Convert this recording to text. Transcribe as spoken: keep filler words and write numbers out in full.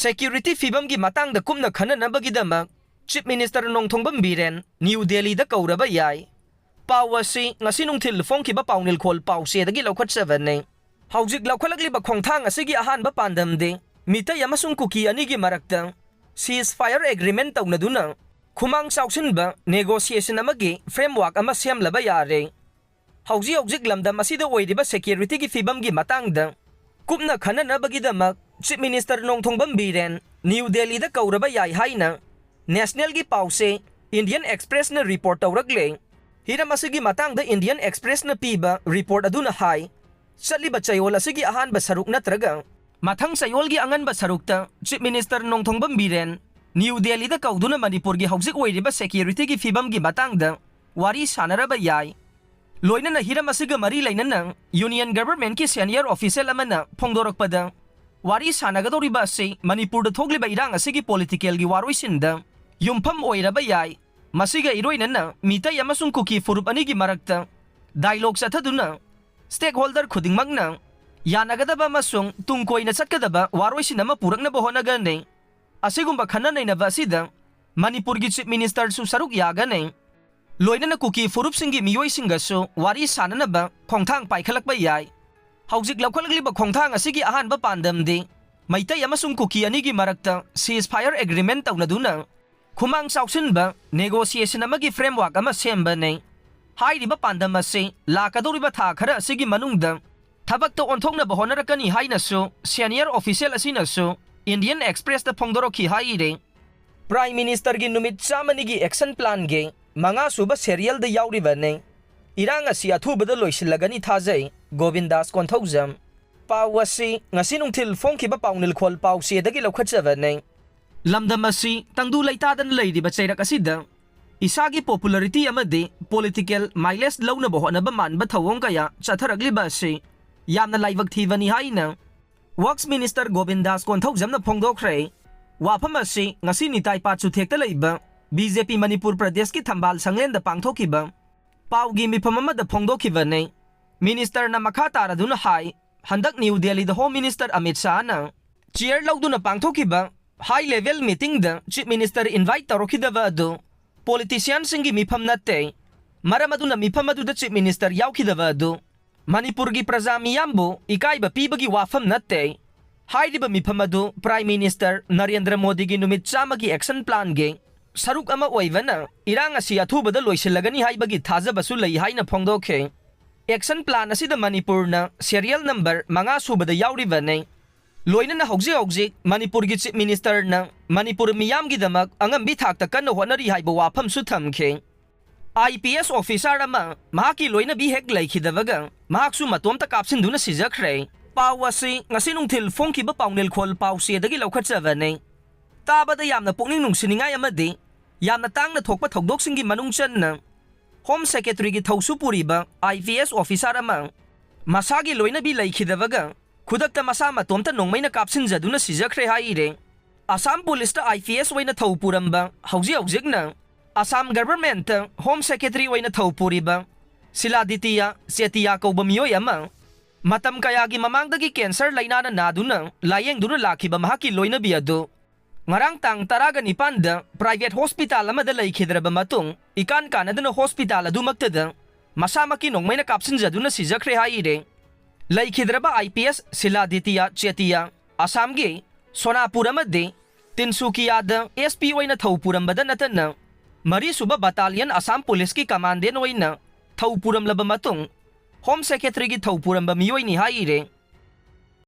Security ꯐꯤꯕꯝꯒꯤ ꯃꯇꯥꯡꯗ ꯀꯨꯞꯅ ꯈꯟꯅꯅꯕꯒꯤꯗꯃꯛ ꯆꯤꯐ ꯃꯤꯅꯤꯁꯇꯔ ꯅꯣꯡꯊꯣꯡꯕꯝ ꯕꯤꯔꯦꯟ ꯅ꯭ꯌꯨ ꯗꯦꯜꯂꯤꯗ ꯀꯧꯔꯕ ꯌꯥꯏ꯫ ꯄꯥꯎ ꯑꯁꯤ ꯉꯁꯤ ꯅꯨꯡꯊꯤꯜ ꯐꯣꯡꯈꯤꯕ ꯄꯥꯎꯅꯤꯜꯈꯣꯜ ꯄꯥꯎꯆꯦꯗꯒꯤ ꯂꯧꯈꯠꯆꯕꯅꯤ꯫ ꯍꯧꯖꯤꯛ ꯂꯧꯈꯠꯂꯛꯂꯤꯕ ꯈꯣꯡꯊꯥꯡ ꯑꯁꯤꯒꯤ ꯑꯍꯥꯟꯕ ꯄꯥꯟꯗꯝꯗꯤ ꯃꯤꯇꯩ ꯑꯃꯁꯨꯡ ꯀꯨꯀꯤ ꯑꯅꯤꯒꯤ ꯃꯔꯛꯇ ceasefire agreement ꯇꯧꯅꯗꯨꯅ ꯈꯨꯃꯥꯡ ꯆꯥꯎꯁꯤꯟꯕ negotiation ꯑꯃꯒꯤ framework ꯑꯃ ꯁꯦꯝꯂꯕ ꯌꯥꯔꯦ꯫ ꯍꯧꯖꯤꯛ ꯍꯧꯖꯤꯛ ꯂꯝꯗꯝ ꯑꯁꯤꯗ ꯑꯣꯏꯔꯤꯕ ꯁꯦꯀ꯭ꯌꯨꯔꯤꯇꯤꯒꯤ ꯐꯤꯕꯝꯒꯤ ꯃꯇꯥꯡꯗ ꯀꯨꯞꯅ ꯈꯟꯅꯅꯕꯒꯤꯗꯃꯛ ꯆꯤꯐ ꯃꯤꯅꯤꯁꯇꯔ ꯅꯣꯡꯊꯣꯡꯕꯝ ꯕꯤꯔꯦꯟ ꯅ꯭ꯌꯨ ꯗꯦꯜꯂꯤꯗ ꯀꯧꯔꯕ ꯌꯥꯏ ꯍꯥꯏꯅ ꯅꯦꯁꯅꯦꯜꯒꯤ ꯄꯥꯎꯆꯦ ꯏꯟꯗꯤꯌꯟ ꯑꯦꯛꯁꯄ꯭ꯔꯦꯁꯅ ꯔꯤꯄꯣꯔꯠ ꯇꯧꯔꯛꯂꯦ꯫ ꯍꯤꯔꯝ ꯑꯁꯤꯒꯤ ꯃꯇꯥꯡꯗ ꯏꯟꯗꯤꯌꯟ ꯑꯦꯛꯁꯄ꯭ꯔꯦꯁꯅ ꯄꯤꯕ ꯔꯤꯄꯣꯔꯠ ꯑꯗꯨꯅ ꯍꯥꯏ, ꯆꯠꯂꯤꯕ ꯆꯌꯣꯜ ꯑꯁꯤꯒꯤ ꯑꯍꯥꯟꯕ ꯁꯔꯨꯛ ꯅꯠꯇ꯭ꯔꯒ ꯃꯊꯪ ꯆꯌꯣꯜꯒꯤ ꯑꯉꯟꯕ ꯁꯔꯨꯛꯇ ꯆꯤꯐ ꯃꯤꯅꯤꯁꯇꯔ ꯅꯣꯡꯊꯣꯡꯕꯝ ꯕꯤꯔꯦꯟ ꯅ꯭ꯌꯨ ꯗꯦꯜꯂꯤꯗ ꯀꯧꯗꯨꯅ ꯃꯅꯤꯄꯨꯔꯒꯤ ꯍꯧꯖꯤꯛ ꯑꯣꯏꯔꯤꯕ ꯁꯦꯀ꯭ꯌꯨꯔꯤꯇꯤꯒꯤ ꯐꯤꯕꯝꯒꯤ ꯃꯇꯥꯡꯗ ꯋꯥꯔꯤ ꯁꯥꯟꯅꯔꯕ ꯌꯥꯏ꯫ ꯂꯣꯏꯅꯅ ꯍꯤꯔꯝ ꯑꯁꯤꯒ ꯃꯔꯤ ꯂꯩꯅꯅ ꯌꯨꯅꯤꯌꯟ ꯒꯚꯔꯟꯃꯦꯟꯠꯀꯤ ꯁꯦꯅꯤꯌꯔ ꯑꯣꯐꯤꯁꯤꯌꯦꯜ ꯑꯃꯅ ꯐꯣꯡꯗꯣꯔꯛꯄꯗ, ꯋꯥꯔꯤ ꯁꯥꯟꯅꯒꯗꯧꯔꯤꯕ ꯑꯁꯤ ꯃꯅꯤꯄꯨꯔꯗ ꯊꯣꯛꯂꯤꯕ ꯏꯔꯥꯡ ꯑꯁꯤꯒꯤ ꯄꯣꯂꯤꯇꯤꯀꯦꯜꯒꯤ ꯋꯥꯔꯣꯏꯁꯤꯟꯗ ꯌꯨꯝꯐꯝ ꯑꯣꯏꯔꯕ ꯌꯥꯏ꯫ ꯃꯁꯤꯒ ꯏꯔꯣꯏꯅꯅ ꯃꯤꯇꯩ ꯑꯃꯁꯨꯡ ꯀꯨꯀꯤ ꯐꯨꯔꯨꯞ ꯑꯅꯤꯒꯤ ꯃꯔꯛꯇ ꯗꯥꯏꯂꯣꯒ ꯆꯠꯊꯗꯨꯅ ꯁ꯭ꯇꯦꯛꯍꯣꯜꯗꯔ ꯈꯨꯗꯤꯡꯃꯛꯅ ꯌꯥꯅꯒꯗꯕ ꯑꯃꯁꯨꯡ ꯇꯨꯡ ꯀꯣꯏꯅ ꯆꯠꯀꯗꯕ ꯋꯥꯔꯣꯏꯁꯤꯟ ꯑꯃ ꯄꯨꯔꯛꯅꯕ ꯍꯣꯠꯅꯒꯅꯤ꯫ ꯑꯁꯤꯒꯨꯝꯕ ꯈꯟꯅ ꯅꯩꯅꯕ ꯑꯁꯤꯗ ꯃꯅꯤꯄꯨꯔꯒꯤ ꯆꯤꯐ ꯃꯤꯅꯤꯁꯇꯔꯁꯨ ꯁꯔꯨꯛ ꯌꯥꯒꯅꯤ꯫ ꯂꯣꯏꯅꯅ ꯀꯨꯀꯤ ꯐꯨꯔꯨꯞꯁꯤꯡꯒꯤ ꯃꯤꯑꯣꯏꯁꯤꯡꯒꯁꯨ ꯋꯥꯔꯤ ꯁꯥꯅꯅꯕ ꯈꯣꯡꯊꯥꯡ ꯄꯥꯏꯈꯠꯂꯛꯄ ꯌꯥꯏ꯫ ꯍꯧꯖꯤꯛ ꯂꯧꯈꯠꯂꯛꯂꯤꯕ ꯈꯣꯡꯊꯥꯡ ꯑꯁꯤꯒꯤ ꯑꯍꯥꯟꯕ ꯄꯥꯟꯗꯝꯗꯤ ꯃꯩꯇꯩ ꯑꯃꯁꯨꯡ ꯀꯨꯀꯤ ꯑꯅꯤꯒꯤ ꯃꯔꯛꯇ ceasefire agreement ꯇꯧꯅꯗꯨꯅ ꯈꯨꯃꯥꯡ ꯆꯥꯎꯁꯤꯟꯕ negotiation ꯑꯃꯒꯤ framework ꯑꯃ ꯁꯦꯝꯕꯅꯤ꯫ ꯍꯥꯏꯔꯤꯕ ꯄꯥꯟꯗꯝ ꯑꯁꯤ ꯂꯥꯛꯀꯗꯧꯔꯤꯕ ꯊꯥ ꯈꯔ ꯑꯁꯤꯒꯤ ꯃꯅꯨꯡꯗ ꯊꯕꯛꯇ ꯑꯣꯟꯊꯣꯛꯅꯕ ꯍꯣꯠꯅꯔꯛꯀꯅꯤ ꯍꯥꯏꯅꯁꯨ ꯁꯦꯅꯤꯌꯔ ꯑꯣꯐꯤꯁꯤꯌꯦꯜ ꯑꯁꯤꯅꯁꯨ ꯏꯟꯗꯤꯌꯟ ꯑꯦꯛꯁꯄ꯭ꯔꯦꯁꯇ ꯐꯣꯡꯗꯣꯔꯛꯈꯤ ꯍꯥꯏꯔꯤ꯫ ꯄ꯭ꯔꯥꯏꯝ ꯃꯤꯅꯤꯁꯇꯔꯒꯤ ꯅꯨꯃꯤꯠ ꯆꯥꯝꯃꯅꯤꯒꯤ ꯑꯦꯛꯁꯟ ꯄ꯭ꯂꯥꯟꯒꯤ ꯃꯉꯥꯁꯨꯕ ꯁꯦꯔꯤꯌꯦꯜꯗ ꯌꯥꯎꯔꯤꯕꯅꯤ꯫ ꯏꯔꯥꯡ ꯑꯁꯤ ꯑꯊꯨꯕꯗ ꯂꯣꯏꯁꯤꯜꯂꯒꯅꯤ ꯊꯥꯖꯩ, ꯒꯣꯕꯤꯟꯗꯥꯁ ꯀꯣꯟꯊꯧꯖꯝ꯫ ꯄꯥꯎ ꯑꯁꯤ ꯉꯁꯤ ꯅꯨꯡꯊꯤꯜ ꯐꯣꯡꯈꯤꯕ ꯄꯥꯎꯅꯤꯜꯈꯣꯜ ꯄꯥꯎꯆꯦꯗꯒꯤ ꯂꯧꯈꯠꯆꯕꯅꯤ꯫ ꯂꯝꯗꯝ ꯑꯁꯤ ꯇꯪꯗꯨ ꯂꯩꯇꯥꯗꯅ ꯂꯩꯔꯤꯕ ꯆꯩꯔꯛ ꯑꯁꯤꯗ ꯏꯁꯥꯒꯤ ꯄꯣꯄꯨꯂꯔꯤꯇꯤ ꯑꯃꯗꯤ ꯄꯣꯂꯤꯇꯤꯀꯦꯜ ꯃꯥꯏꯂꯦꯖ ꯂꯧꯅꯕ ꯍꯣꯠꯅꯕ ꯃꯥꯟꯕ ꯊꯧꯑꯣꯡ ꯀꯌꯥ ꯆꯠꯊꯔꯛꯂꯤꯕ ꯑꯁꯤ ꯌꯥꯝꯅ ꯂꯥꯏꯕꯛ ꯊꯤꯕꯅꯤ ꯍꯥꯏꯅ ꯋꯔꯛꯁ ꯃꯤꯅꯤꯁꯇꯔ ꯒꯣꯕꯤꯟꯗꯥꯁ ꯀꯣꯟꯊꯧꯖꯝꯅ ꯐꯣꯡꯗꯣꯛꯈ꯭ꯔꯦ꯫ ꯋꯥꯐꯝ ꯑꯁꯤ ꯉꯁꯤ ꯅꯤꯇꯥꯏ ꯄꯥꯠꯆꯨꯊꯦꯛꯇ ꯂꯩꯕ ꯕꯤ ꯖꯦ ꯄꯤ ꯃꯅꯤꯄꯨꯔ ꯄ꯭ꯔꯗꯦꯁꯀꯤ ꯊꯝꯕꯥꯜ ꯁꯪꯂꯦꯟꯗ ꯄꯥꯡꯊꯣꯛꯈꯤꯕ ꯄꯥꯎꯒꯤ ꯃꯤꯐꯝ ꯑꯃꯗ ꯐꯣꯡꯗꯣꯛꯈꯤꯕꯅꯤ꯫ ꯃꯤꯅꯤꯁꯇꯔꯅ ꯃꯈꯥ ꯇꯥꯔꯗꯨꯅ ꯍꯥꯏ, ꯍꯟꯗꯛ ꯅ꯭ꯌꯨ ꯗꯦꯜꯂꯤꯗ ꯍꯣꯝ ꯃꯤꯅꯤꯁꯇꯔ ꯑꯃꯤꯠ ꯁꯥꯍꯅ ꯆꯤꯌꯔ ꯂꯧꯗꯨꯅ ꯄꯥꯡꯊꯣꯛꯈꯤꯕ ꯍꯥꯏ ꯂꯦꯚꯦꯜ ꯃꯤꯇꯤꯡꯗ ꯆꯤꯐ ꯃꯤꯅꯤꯁꯇꯔ ꯏꯟꯚꯥꯏꯠ ꯇꯧꯔꯛꯈꯤꯗꯕ ꯑꯗꯨ ꯄꯣꯂꯤꯇꯤꯁꯤꯌꯥꯟꯁꯤꯡꯒꯤ ꯃꯤꯐꯝ ꯅꯠꯇꯦ꯫ ꯃꯔꯝ ꯑꯗꯨꯅ ꯃꯤꯐꯝ ꯑꯗꯨꯗ ꯆꯤꯐ ꯃꯤꯅꯤꯁꯇꯔ ꯌꯥꯎꯈꯤꯗꯕ ꯑꯗꯨ ꯃꯅꯤꯄꯨꯔꯒꯤ ꯄ꯭ꯔꯖꯥ ꯃꯤꯌꯥꯝꯕꯨ ꯏꯀꯥꯏꯕ ꯄꯤꯕꯒꯤ ꯋꯥꯐꯝ ꯅꯠꯇꯦ꯫ ꯍꯥꯏꯔꯤꯕ ꯃꯤꯐꯝ ꯑꯗꯨ ꯄ꯭ꯔꯥꯏꯝ ꯃꯤꯅꯤꯁꯇꯔ ꯅꯔꯦꯟꯗ꯭ꯔ ꯃꯣꯗꯤꯒꯤ ꯅꯨꯃꯤꯠ ꯆꯥꯝꯃꯒꯤ ꯑꯦꯛꯁꯟ ꯄ꯭ꯂꯥꯟꯒꯤ ꯁꯔꯨꯛ ꯑꯃ ꯑꯣꯏꯕꯅ ꯏꯔꯥꯡ ꯑꯁꯤ ꯑꯊꯨꯕꯗ ꯂꯣꯏꯁꯤꯜꯂꯒꯅꯤ ꯍꯥꯏꯕꯒꯤ ꯊꯥꯖꯕꯁꯨ ꯂꯩ ꯍꯥꯏꯅ ꯐꯣꯡꯗꯣꯛꯈꯤ꯫ ꯑꯦꯛꯁꯟ ꯄ꯭ꯂꯥꯟ ꯑꯁꯤꯗ ꯃꯅꯤꯄꯨꯔꯅ ꯁꯦꯔꯤꯌꯦꯜ ꯅꯝꯕꯔ ꯃꯉꯥ ꯁꯨꯕꯗ ꯌꯥꯎꯔꯤꯕꯅꯤ꯫ ꯂꯣꯏꯅꯅ ꯍꯧꯖꯤꯛ ꯍꯧꯖꯤꯛ ꯃꯅꯤꯄꯨꯔꯒꯤ ꯆꯤꯐ ꯃꯤꯅꯤꯁꯇꯔꯅ ꯃꯅꯤꯄꯨꯔ ꯃꯤꯌꯥꯝꯒꯤꯗꯃꯛ ꯑꯉꯝꯕꯤ ꯊꯥꯛꯇ ꯀꯟꯅ ꯍꯣꯠꯅꯔꯤ ꯍꯥꯏꯕ ꯋꯥꯐꯝꯁꯨ ꯊꯝꯈꯤ꯫ ꯑꯥꯏ ꯄꯤ ꯑꯦꯁ ꯑꯣꯐꯤꯁꯥꯔ ꯑꯃ ꯃꯍꯥꯛꯀꯤ ꯂꯣꯏꯅꯕꯤ ꯍꯦꯛ ꯂꯩꯈꯤꯗꯕꯒ ꯃꯍꯥꯛꯁꯨ ꯃꯇꯣꯝꯇ ꯀꯥꯞꯁꯤꯟꯗꯨꯅ ꯁꯤꯖꯈ꯭ꯔꯦ꯫ ꯄꯥꯎ ꯑꯁꯤ ꯉꯁꯤ ꯅꯨꯡꯊꯤꯜ ꯐꯣꯡꯈꯤꯕ ꯄꯥꯎꯅꯦꯜꯈꯣꯜ ꯄꯥꯎꯆꯦꯗꯒꯤ ꯂꯧꯈꯠꯆꯕꯅꯤ꯫ ꯇꯥꯕꯗ ꯌꯥꯝꯅ ꯄꯨꯛꯅꯤꯡ ꯅꯨꯡꯁꯤꯅꯤꯡꯉꯥꯏ ꯑꯃꯗꯤ ꯌꯥꯝꯅ ꯇꯥꯡꯅ ꯊꯣꯛꯄ ꯊꯧꯗꯣꯛꯁꯤꯡꯒꯤ ꯃꯅꯨꯡ ꯆꯟꯅ ꯍꯣꯝ ꯁꯦꯀ꯭ꯔꯦꯇꯔꯤꯒꯤ ꯊꯧꯁꯨ ꯄꯨꯔꯤꯕ ꯑꯥꯏ ꯄꯤ ꯑꯦꯁ ꯑꯣꯐꯤꯁꯥꯔ ꯑꯃ ꯃꯁꯥꯒꯤ ꯂꯣꯏꯅꯕꯤ ꯂꯩꯈꯤꯗꯕꯒ ꯈꯨꯗꯛꯇ ꯃꯁꯥ ꯃꯇꯣꯝꯇ ꯅꯣꯡꯃꯩꯅ ꯀꯥꯞꯁꯤꯟꯖꯗꯨꯅ ꯁꯤꯖꯈ꯭ꯔꯦ ꯍꯥꯏꯔꯦ꯫ ꯑꯁꯥꯝ ꯄꯨꯂꯤꯁꯇ ꯑꯥꯏ ꯄꯤ ꯑꯦꯁ ꯑꯣꯏꯅ ꯊꯧ ꯄꯨꯔꯝꯕ, ꯍꯧꯖꯤꯛ ꯍꯧꯖꯤꯛꯅ ꯑꯁꯥꯝ ꯒꯚꯔꯟꯃꯦꯟꯠꯇ ꯍꯣꯝ ꯁꯦꯀ꯭ꯔꯦꯇꯔꯤ ꯑꯣꯏꯅ ꯊꯧ ꯄꯨꯔꯤꯕ ꯁꯤꯂꯥꯗꯤꯇꯤꯌꯥ ꯆꯦꯇꯤꯌꯥ ꯀꯧꯕ ꯃꯤꯑꯣꯏ ꯑꯃ ꯃꯇꯝ ꯀꯌꯥꯒꯤ ꯃꯃꯥꯡꯗꯒꯤ ꯀꯦꯟꯁꯔ ꯂꯩꯅꯥꯅ ꯅꯥꯗꯨꯅ ꯂꯥꯌꯦꯡꯗꯨꯅ ꯂꯥꯛꯈꯤꯕ ꯃꯍꯥꯛꯀꯤ ꯂꯣꯏꯅꯕꯤ ꯑꯗꯨ ꯉꯔꯥꯡ ꯇꯥꯡ ꯇꯔꯥꯒ ꯅꯤꯄꯥꯟꯗ ꯄ꯭ꯔꯥꯏꯚꯦꯠ ꯍꯣꯁꯄꯤꯇꯥꯜ ꯑꯃꯗ ꯂꯩꯈꯤꯗ꯭ꯔꯕ ꯃꯇꯨꯡ ꯏꯀꯥꯟ ꯀꯥꯟꯅꯗꯅ ꯍꯣꯁꯄꯤꯇꯥꯜ ꯑꯗꯨꯃꯛꯇꯗ ꯃꯁꯥꯃꯛꯀꯤ ꯅꯣꯡꯃꯩꯅ ꯀꯥꯞꯁꯤꯟꯖꯗꯨꯅ ꯁꯤꯖꯈ꯭ꯔꯦ ꯍꯥꯏꯔꯦ꯫ ꯂꯩꯈꯤꯗ꯭ꯔꯕ ꯑꯥꯏ ꯄꯤ ꯑꯦꯁ ꯁꯤꯂꯥꯗꯤꯇꯤꯌꯥ ꯆꯦꯇꯤꯌꯥ ꯑꯁꯥꯝꯒꯤ ꯁꯣꯅꯥꯄꯨꯔ ꯑꯃꯗꯤ ꯇꯤꯟꯁꯨꯀꯤꯌꯥꯗ ꯑꯦꯁ ꯄꯤ ꯑꯣꯏꯅ ꯊꯧ ꯄꯨꯔꯝꯕꯗ ꯅꯠꯇꯅ ꯃꯔꯤꯁꯨꯕ ꯕꯇꯥꯂꯤꯌꯟ ꯑꯁꯥꯝ ꯄꯨꯂꯤꯁꯀꯤ ꯀꯃꯥꯟꯗꯦꯟ ꯑꯣꯏꯅ ꯊꯧ ꯄꯨꯔꯝꯂꯕ ꯃꯇꯨꯡ ꯍꯣꯝ ꯁꯦꯀ꯭ꯔꯦꯇꯔꯤꯒꯤ ꯊꯧ ꯄꯨꯔꯝꯕ ꯃꯤꯑꯣꯏꯅꯤ ꯍꯥꯏꯔꯦ꯫